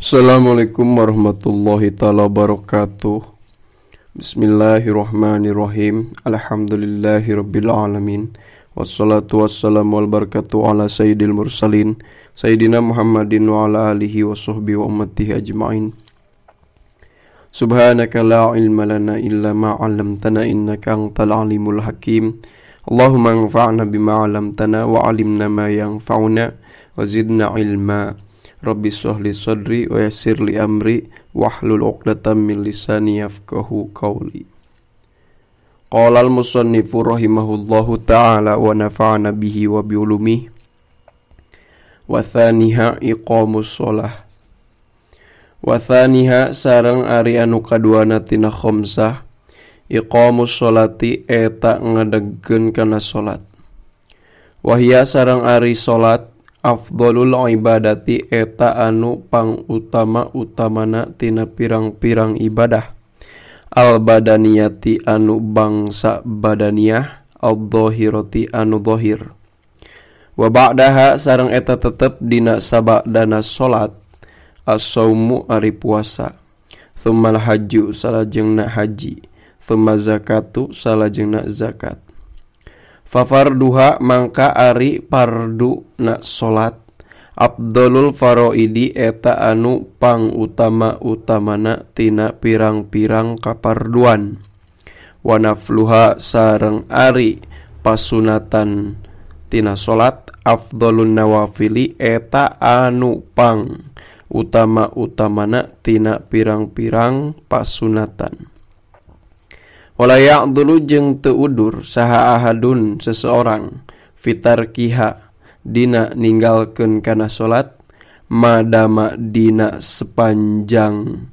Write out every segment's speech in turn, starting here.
Assalamualaikum warahmatullahi taala wabarakatuh. Bismillahirrahmanirrahim. Alhamdulillahirabbil alamin. Wassalatu wassalamu wal barakatuh ala sayyidil mursalin sayyidina Muhammadin wa ala alihi wa sahbihi wa ummatihi ajmain. Subhanaka la ilma lana illa ma 'allamtana innaka antal alimul hakim. Allahumma anfa'na bima 'allamtana wa 'allimna ma yanfa'una wa zidna ilma. Rabbi shrah li sadri wa yassir li amri wahlul 'uqdatam min lisani yafqahu qawli. Qala al-musannifu rahimahullahu ta'ala wa nafa'ana bihi wa bi ulumihi. Wa thaniha iqamus shalah. Wa thaniha sareng ari anu kaduana tina khamsah iqamus sholati eta ngadegkeun kana salat. Wa hiya sareng ari salat afdhalul ibadati eta anu pangutama-utamana tina pirang-pirang ibadah. Al badaniyati anu bangsa badaniyah, al-dhahirati anu dhahir. Wa ba'daha sareng eta tetep dina sabadana salat as-saumu ari puasa. Tsummal hajju salajengna haji, tsumma zakatu salajengna zakat. Fafarduha mangka ari pardu na salat afdhalul faraidi eta anu pangutama-utamana tina pirang-pirang kaparduan. Wa nafluha sareng ari pasunatan tina salat afdhalun nawafili eta anu pang utama-utamana tina pirang-pirang pasunatan. Wala ya'dulu jeung teu udur saha ahadun seseorang fitarkiha dina ninggalkeun kana salat madama dina sepanjang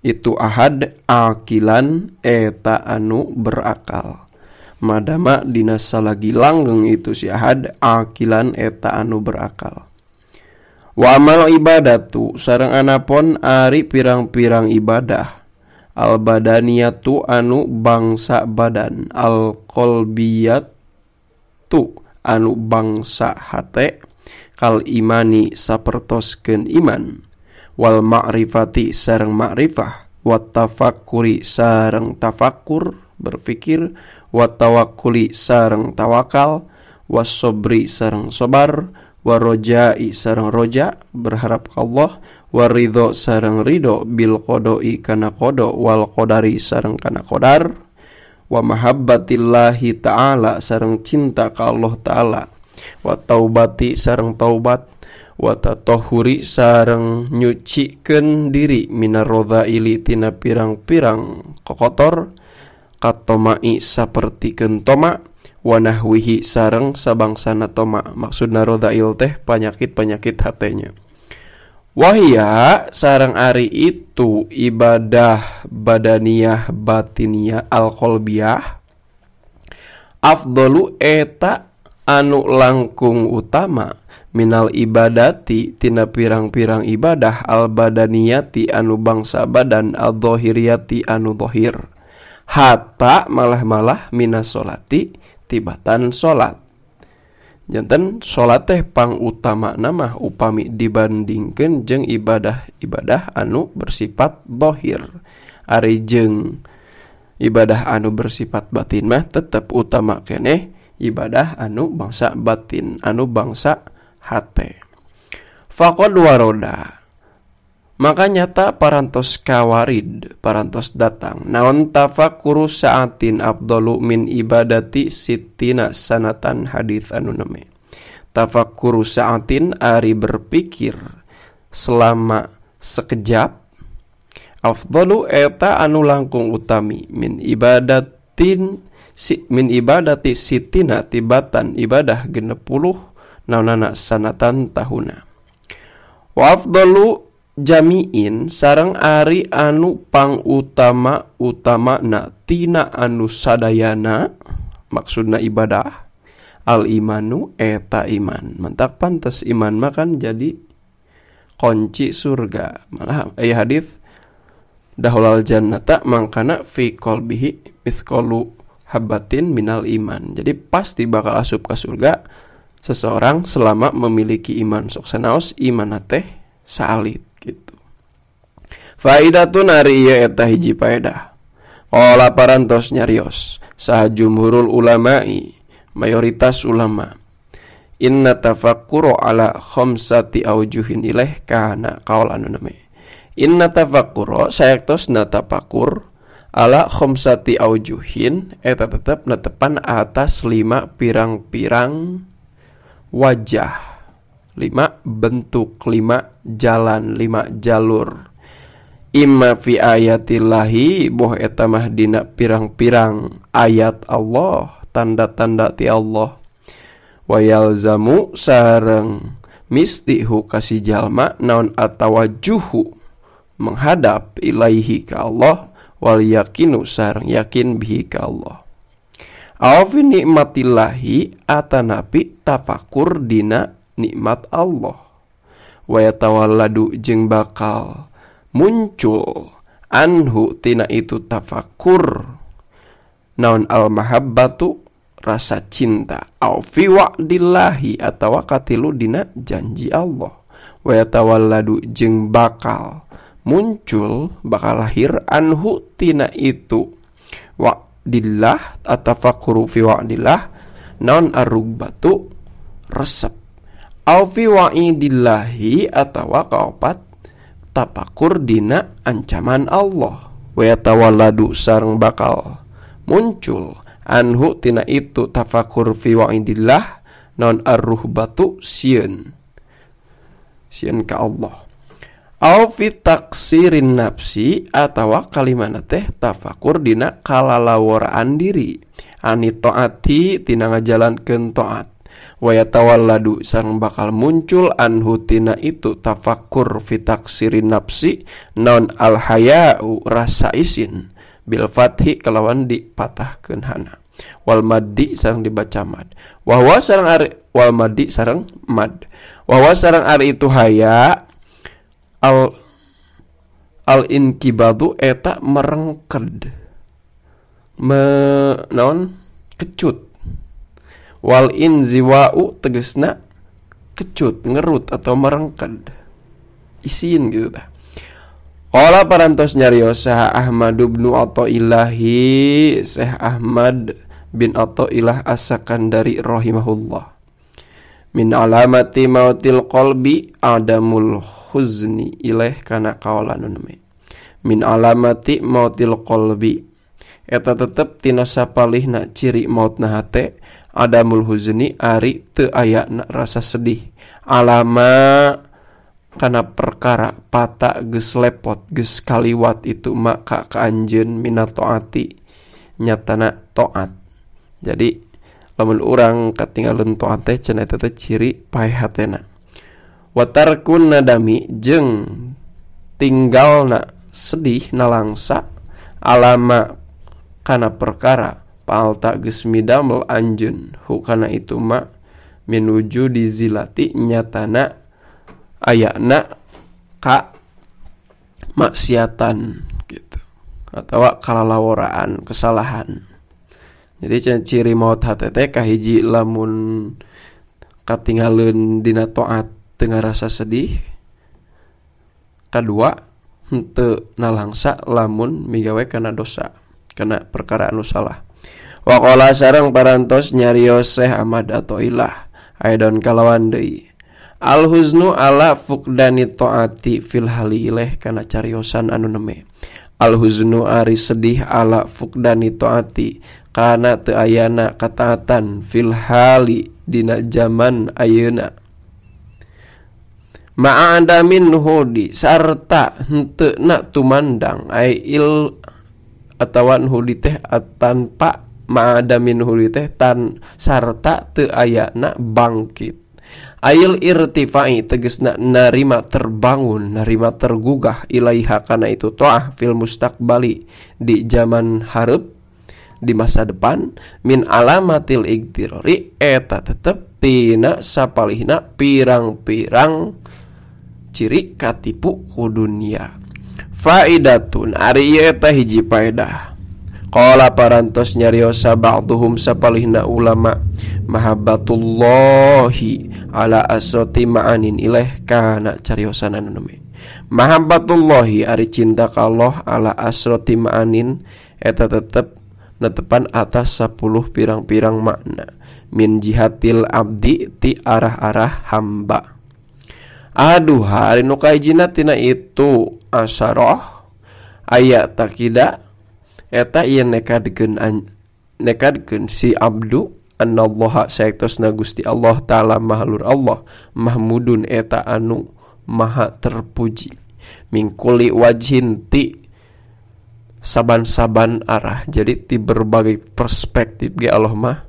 itu ahad akilan eta anu berakal. Madama dina salagi langgeng itu si ahad akilan eta anu berakal. Wa amal ibadatu sareng anapon ari pirang-pirang ibadah al badaniyatu anu bangsa badan, al qalbiyatu anu bangsa hate, kal imani sapertoskeun iman, wal ma'rifati sareng ma'rifah, wat tafakkuri sareng tafakkur berfikir, wat tawakkuli sareng tawakal, was sabri sareng sabar, warojai sareng roja berharap ka Allah, waridho sareng ridho bil qodoi kana qodo wal qodari sareng kana qodar, wa mahabbatillahi ta'ala sareng cinta ka Allah ta'ala, wa taubati sareng taubat, wa tatahuri sareng nyucikeun diri minar rodhaili tina pirang-pirang kokotor, katomai sapertikeun toma, wa nahwihi sareng sabangsana toma. Maksudna rodhail teh penyakit-penyakit hatenya. Wahia sareng ari itu ibadah badaniyah batiniyah al-qalbiyah afdalu eta anu langkung utama minal ibadati tina pirang-pirang ibadah al badaniyati anu bangsa badan al-dhahiriyati anu dhahir, hatta malah-malah minas sholati tibatan salat. Janten salat teh pangutama mah upami dibandingkeun jeung ibadah-ibadah anu bersifat dhahir. Ari jeung ibadah anu bersifat batin mah tetep utama keneh ibadah anu bangsa batin, anu bangsa hate. Faqad waroda, maka nyata parantos kawarid, parantos datang naon tafakkuru sa'atin afdalu min ibadati sittina sanatan, hadis anu neme. Tafakkuru sa'atin ari berpikir selama sekejap, afdalu eta anu langkung utami min ibadatin si, min ibadati sittina tibatan ibadah 60 naonana sanatan tahuna. Wa afdalu jami'in sareng ari anu pangutama utamana tina anu sadayana, maksudna ibadah al imanu eta iman. Mantak pantes iman mah kan jadi kunci surga. Malah aya hadis dahulal jannata mangkana fi qalbihi mithqalu habatin minal iman. Jadi pasti bakal asup ka surga seseorang selama memiliki iman. Sok sanaos iman teh saalit gitu. Faidatun ari ieu eta hiji faedah. Qala parantos nyarios saha jumhurul ulama'i, mayoritas ulama. Inna tafakkuru ala khamsati aujuhin ilaih kana qaul anu neme. Inna tafakkuru sayaktosna tafakur ala khamsati aujuhin eta tetep netepan atas 5 pirang-pirang wajah, 5 bentuk, 5 jalan, 5 jalur. Imma fi ayatillahi boh eta mah dina pirang-pirang ayat Allah, tanda-tanda ti Allah. Wa yalzamu sareng mistihu kasih jalma naon atawajuhu menghadap ilaihi ka Allah wal yakinu sareng yakin bihi ka Allah. Aw fi nikmatillahi atanapi tafakur dina nikmat Allah. Wa yatawalladu jeung bakal muncul anhu tina itu tafakur naon al mahabbatu rasa cinta au fi wa'dillahi atawa katilu dina janji Allah. Wa yatawalladu jeung bakal muncul bakal lahir anhu tina itu wa'dillah atafakuru fi wa'dillah naon arrugbatu resep au fi wa'idillahi atawa kaopat tapakur dina ancaman Allah. Wa yatawalladu sareng bakal muncul anhu tina itu tafakur fi wa'idillah naon arruhbatu sieun sieun ka Allah. Au fi taksirin nafsi atawa kalimana teh tafakur dina kalalaworaan diri ani taati tina ngajalankeun taat. Wa yatawalladu sareng bakal muncul anhu tina itu tafakur fi taksirin nafsi naon al haya'u rasa isin bil fathi kalawan dipatahkeun hana wal maddi sareng dibaca mad wa huwa sareng ari wal maddi sareng mad wa huwa sareng ari itu haya al al inkibadu eta merengked me naon kecut wal inziwa'u tegesna kecut ngerut atau merengked isin gitu tah. Qala parantos nyarios saha Ahmad bin Atha'illahi Syekh Ahmad bin Atha'illah As-Sakandari rahimahullah. Min alamati mautil qalbi adamul huzni ilaih kana kaolan neme. Min alamati mautil qalbi eta tetep tina sapalihna ciri mautna hate adamul huzni ari teu ayana rasa sedih alama kana perkara pata geus lepot geus kaliwat itu maka ka anjeun minat taati nyatana taat. Jadi lamun urang katinggalan taat teh cenah eta teh ciri paeh hatena. Wa tarkun nadami jeung tinggalna sedih nalangsa alama kana perkara palta geus midamel anjeun hu kana itu ma minuju dizilati nyatana ayana ka maksiatan gitu atau kalalaworaan kesalahan. Jadi ciri maut hate teh kahiji lamun katinggaleun dina taat teu ngarasa sedih, kadua henteu nalangsa lamun migawe kana dosa kana perkara anu salah. Wa qala sareng parantos nyarios Syekh Ahmad Athaillah aidon kalawan deui al huznu ala fuqdani taati fil hali ileh kana cariosan anu neme. Al huznu ari sedih ala fuqdani taati kana teu ayana kataatan fil hali dina jaman ayeuna ma'adamin hudi sarta henteu na tumandang ai il atawan hudi teh tanpa ma'adamin hudi teh tan sarta teu ayana bangkit. Ail irtifai tegesna narima terbangun, narima tergugah ilaiha kana itu to'ah fil mustaqbali di zaman hareup di masa depan min alamatil igtirori eta tetep tina sapalihna pirang-pirang ciri katipu ku dunia. Faidatun ari ieu eta hiji faedah. Qala parantos nyariosa ba'duhum sapalihna ulama mahabbatullahi ala asrati ma'anin ilaih kana cariosan anu neme. Mahabbatullahi ari cinta ka Allah ala asroti ma'anin eta tetep netepan atas 10 pirang-pirang makna min jihatil abdi ti arah-arah hamba. Aduh ari nu kahijina tina itu asyarah aya takida eta ieu nekadkeun si abdu annallaha saektosna Gusti Allah taala mahlur Allah mahmudun eta anu maha terpuji mingkuli wajhin ti saban-saban arah. Jadi ti berbagai perspektif ge Allah mah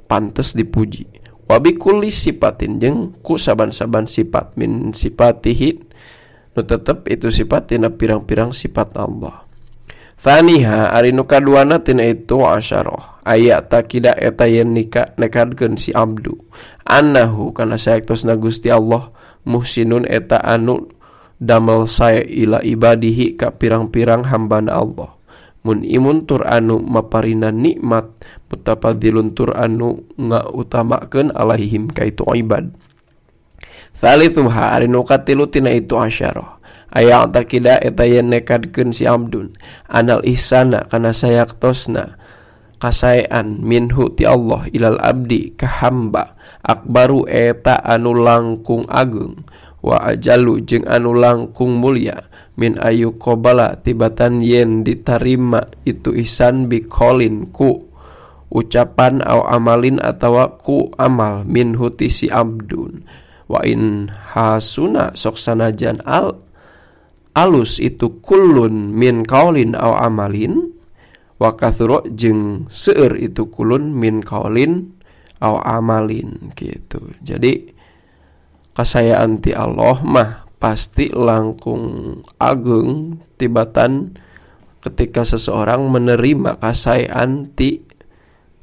pantes dipuji. Wabikulli sipatin jeung ku saban-saban sifat min sifatihi nu tetep itu sifat tina pirang-pirang sifat Allah. Thaniha ari nu kaduana tina itu asyarah aya takida eta yen nekadkeun si abdu annahu kana saektosna Gusti Allah muhsinun eta anu damel sae ila ibadihi ka pirang-pirang hambana Allah mun imun tur anu maparina nikmat mutafadilun tur anu ngautamakeun alaihim ka itu ibad. Thalithuha ari nu katilu tina itu asyarah aya takida eta yen nekadkeun si abdun anal ihsana kana sayaktosna kasaean minhu ti Allah ilal abdi ka hamba akbaru eta anu langkung agung wa ajalu jeung anu langkung mulia min ayu qobala tibatan yen ditarima itu ihsan biqolin ku ucapan au amalin atawa ku amal minhu ti si abdun wa in hasuna sok sanajan al alus itu kullun min qaulin au amalin wa kathuro jeung seueur itu kulun min qaulin au amalin gitu. Jadi kasayaan ti Allah mah pasti langkung agung tibatan ketika seseorang menerima kasayaan ti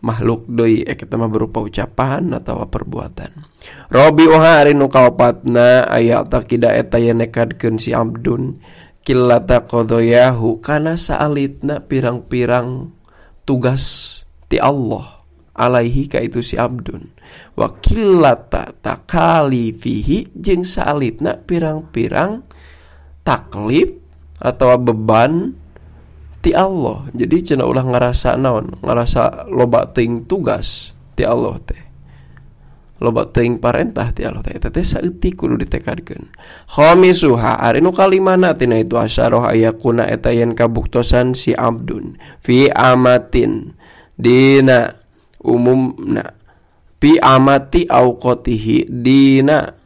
makhluk deui eta mah berupa ucapan atau perbuatan. Rabi'uha ari nu kaopatna aya takida eta yen nekadkeun si abdun killata qadayahu kana saalitna pirang-pirang tugas ti Allah alaihi ka itu si abdun wa killata takalifihi jeung saalitna pirang-pirang taklif atau beban ti Allah. Jadi cenah ulah ngarasa naon, ngarasa loba teuing tugas ti Allah teh, loba teuing parentah ti Allah teh, eta teh saeutik kudu ditekadkeun. Khamisuha ari nu kalimana tina itu asyarah ayakuna eta yen kabuktosan si abdun fi amatin dina umumna fi amati auqatihi dina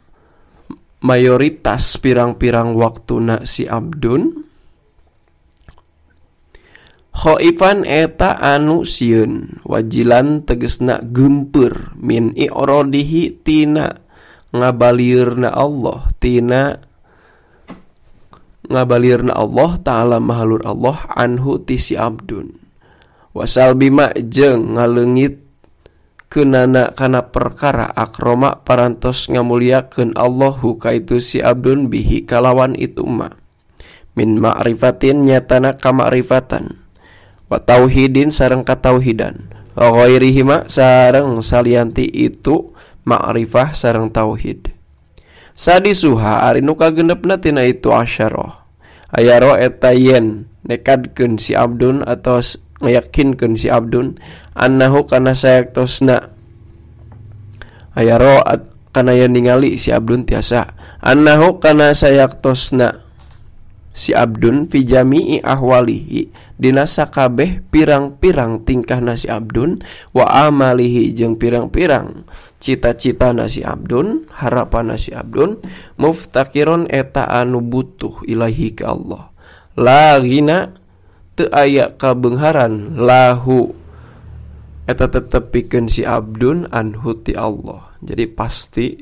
mayoritas pirang-pirang waktuna si abdun khaifan eta anu sieun wajilan tegesna geumpeur min i'radihi tina ngabalieurna Allah tina ngabalieurna Allah taala mahalur Allah anhu ti si abdun wasal bima jeung ngaleungit keunana kana perkara akroma parantos ngamuliakeun Allahu ka itu si abdun bihi kalawan itu ma min ma'rifatin nyatana kamakrifatan wa tauhidin sareng katauhidan wa ghairihima sareng salianti itu ma'rifah sareng tauhid. Sadisuha ari nu kagenepna tina itu asyarah ayaro eta yen nekadkeun si abdun atau ngayakinkeun si abdun annahu kana sayaktosna ayaro kana yen ningali si abdun tiasa annahu kana sayaktosna si abdun fi jami'i ahwalihi dina sakabeh pirang-pirang tingkahna si abdun wa amalihi jeung pirang-pirang cita-citana si abdun harapanna si abdun muftakiron eta anu butuh ilahi ka Allah la ghina teu aya kabeungharan lahu eta tetep pikeun si abdun anhu ti Allah. Jadi pasti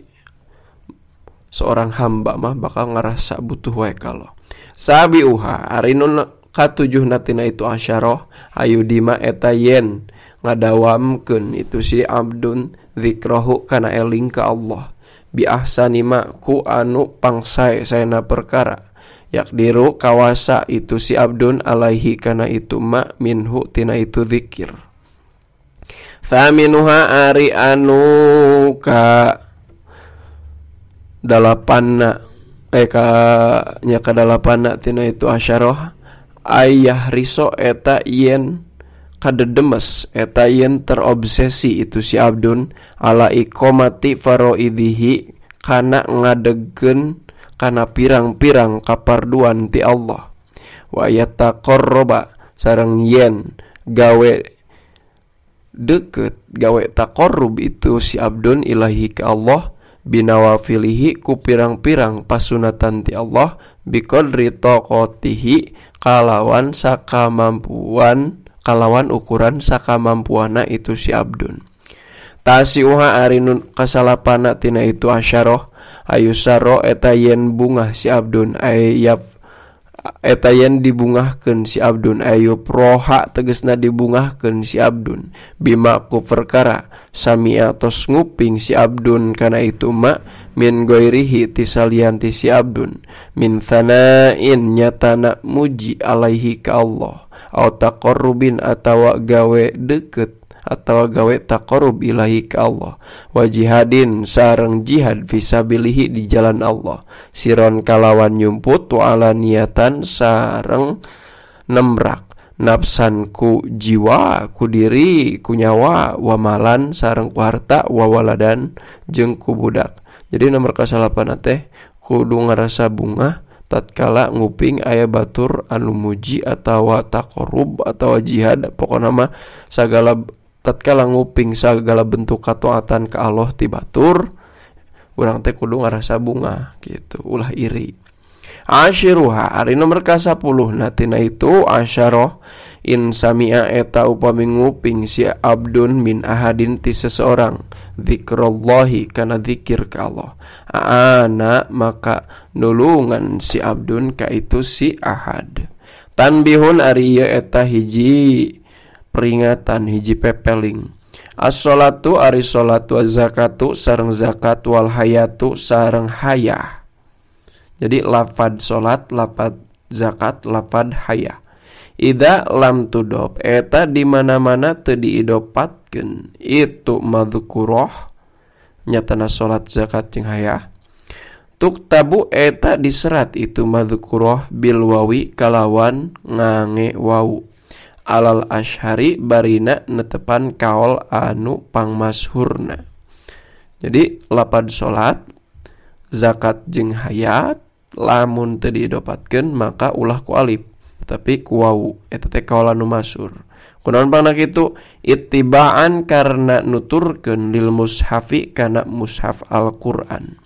seorang hamba mah bakal ngerasa butuh wae ka Allah. Sabiuha ari nu katujuhna tina itu asyarah ayu dima eta yen ngadawamkeun itu si abdun zikrahu kana eling ka Allah bi ahsani ma ku anu pangsae saena perkara yakdiru kawasa itu si abdun alaihi kana itu ma minhu tina itu zikir. Thaminuha ari anu ka dalapanna ka nya kadalapanna tina itu asyarah ayah riso eta yen kadedemes eta yen terobsesi itu si abdun ala iqamati faraidihi kana ngadegkeun kana pirang-pirang kaparduan ti Allah wa yataqarraba sareng yen gawe deket gawe taqarrub itu si abdun ilahi ka Allah binawafilihi ku pirang-pirang pasunatan ti Allah biqadri taqatihi kalawan sakamampuan kalawan ukuran sakamampuana itu si abdun. Tasiuha ari nun kasalapana tina itu asyarah ayusaro eta yen bungah si abdun ayap eta yen dibungahkeun si abdun ayu proha tegesna dibungahkeun si abdun bima ku perkara samia tos nguping si abdun kana itu ma min goirihi ti salian ti si abdun min thanain nyatana muji alaihi ka Allah au taqarrubin atawa gawe deket atawa gawe taqarrub ilahi ka Allah wa jihadin sareng jihad fisabilihi di jalan Allah siron kalawan nyumput wa alaniatan sareng nemrak nafsan ku jiwa ku diri ku nyawa wa malan sareng ku harta wa waladan jeung ku budak. Jadi nomor kasalapan teh kudu ngarasa bungah tatkala nguping aya batur anu muji atawa taqarrub atawa jihad pokona mah sagala tatkala nguping sagala bentuk kataatan ka Allah ti batur urang teh kudu ngarasa bunga gitu ulah iri. Asyiruha ari nomor ka-10 na tina itu asyarah in sami'a eta upami nguping si abdun min ahadin ti seseorang zikrallahi kana zikir ka Allah ana maka nulungan si abdun ka itu si ahad. Tanbihun ari ieu eta hiji peringatan hiji pepeling. As-sholatu ari sholatu az-zakatu sareng zakat wal hayatu sareng hayah. Jadi lafad sholat, lafad zakat, lafad hayah. Idza lam tudob eta di mana-mana teu diidopatkeun itu madzkurah nyatana sholat zakat jeung hayah. Tuktabu eta diserat itu madzkurah bil wawi kalawan ngange wau alal ashari barina netepan kaol anu pangmasyhurna. Jadi lapad salat zakat jeung hayat lamun teu diidopatkeun maka ulah ku alif tapi ku wau eta teh kaol anu masyhur. Kunaon pangna kitu ittibaan karena nuturkeun lil mushafi kana mushaf Al-Qur'an.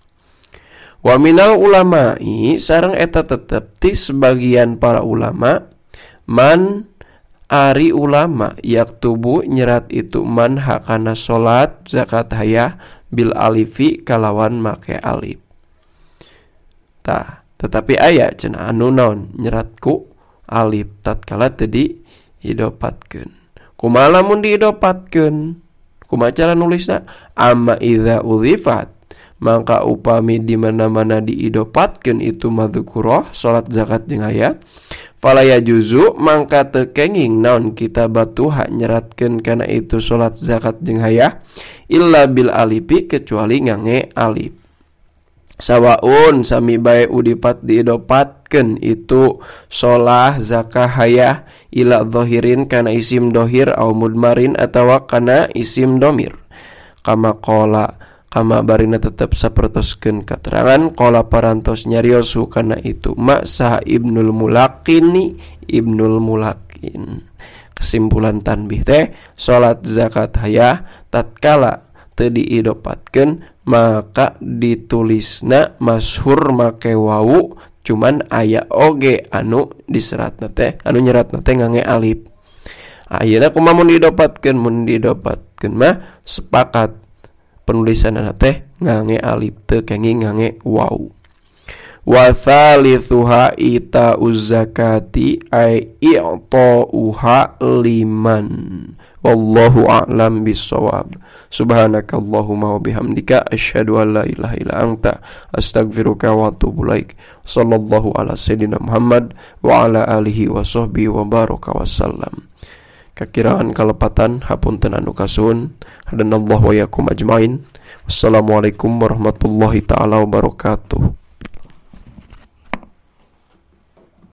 Wa minal ulama'i sareng eta tetep ti sebagian para ulama man ari ulama yaktubu nyerat itu man hakana salat zakat hayah bil alifi kalawan make alif. Tah, tetapi aya cenah anu naon nyerat ku alif tatkala teu diidopatkeun. Kumaha lamun diidopatkeun? Kumaha cara nulisna? Amma idza udhifat maka upami di mana-mana diidopatkeun itu madzkurah salat zakat jeung hayah fala yajuzu mangka teu kenging naon kita batuha nyeratkeun kana itu salat zakat jeung hayah illa bil alifi kecuali ngange alif. Sawaun sami bae udipat diidopatkeun itu solah zakah hayah ila dhahirin kana isim dohir au mudmarin atawa kana isim domir kama qala kama barina tetep sapertoskeun katerangan qala parantos nyarios kana itu ma saha Ibnul Mulaqini Ibnul Mulaqin. Kesimpulan tanbih teh salat zakat hayah tatkala teu diidopatkeun maka ditulisna masyhur make wau cuman aya oge anu diseratna teh anu nyeratna teh ngange alif. Ayeuna kumaha mun didopatkeun? Mun didopatkeun mah sepakat penulisanna teh ngange alif teu kenging ngange wau. Wa thalithuha ita'uz zakati ay i'ta'uha liman. Wallahu a'lam bissawab. Subhanakallahumma wa bihamdika asyhadu an la ilaha illa anta astaghfiruka wa atubu ilaik. Sallallahu ala sayyidina Muhammad wa ala alihi wa sahbihi wa baraka wasallam. Kakiraan kalepatan hapunten anu kasuhun. Hadanallahu wa yakum ajmain. Wassalamualaikum warahmatullahi taala wabarakatuh.